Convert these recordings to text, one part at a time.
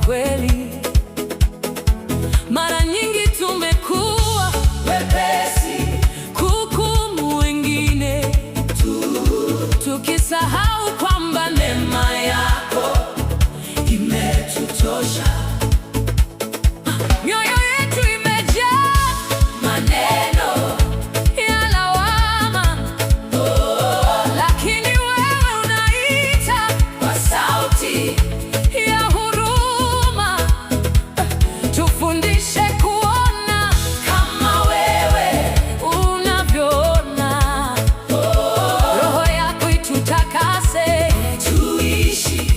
Kweli. Mara nyingi tumekuwa wepesi kuhukumu wengine, tukisahau kwamba neema yako imetutosha. Mioyo yetu imejaa maneno ya lawama, lakini wewe unaita kwa sauti ya huruma. Tufundishe kuona kama wewe unavyoona. Roho yako itutakase, tuishi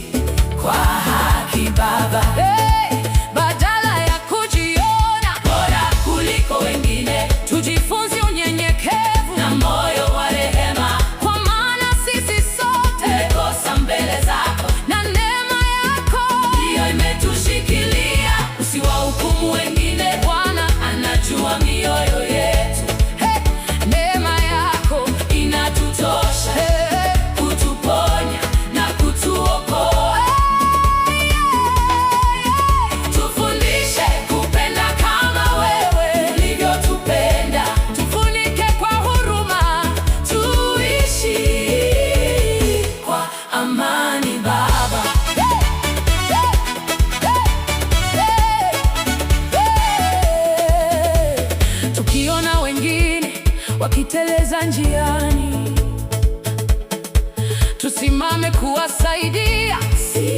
kwa haki, Baba. Hey, badala ya kujiona bora kuliko wengine, tujifunze unyenyekevu na moyo wa rehema, kwa maana sisi sote tumekosa mbele zako, na neema yako ndiyo imetushikilia. Usiwahukumu wengine, Bwana anajua mioyo yetu. Hey, neema yako inatutosha, hey, kutuponya na kutuokoa. Hey, hey, tufundishe kupenda kama wewe ulivyotupenda, tufunike kwa huruma, tuishi kwa amani, Baba. Hey, hey, hey, hey, hey. Tukiona wengine wakiteleza njiani, tusimame kuwasaidia, si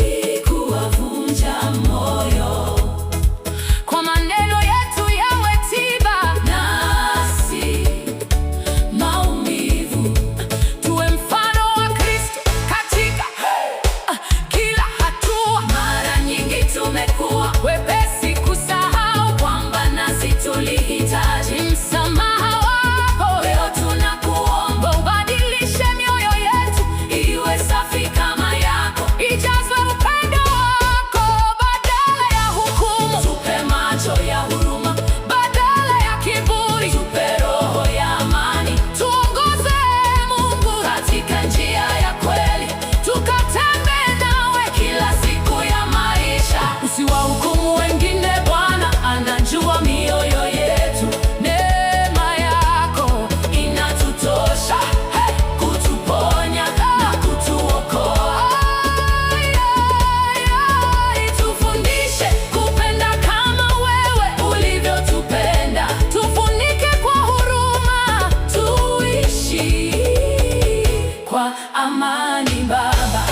kuwavunja moyo. Kwa maneno yetu yawe tiba na si maumivu. Tuwe mfano wa Kristo katika kila hatua. Mara nyingi tumekuwa wepesi kusahau kwamba nasi tulihitaji msamaha wako. Leo tunakuomba ubadilishe mioyo yetu iwe safi kama yako, ijazwe upendo wako badala ya hukumu. Tupe macho ya huruma badala ya kiburi, tupe roho ya amani. Tuongoze, Mungu, katika njia ya kweli, tukatembee nawe kila siku ya maisha. Usiwahukumu wengine, Bwana anajua mioyo yetu. Neema yako inatutosha, hey, kutuponya na kutuokoa. Ay, ay, ay, tufundishe kupenda kama wewe ulivyotupenda, tufunike kwa huruma, tuishi kwa amani, Baba.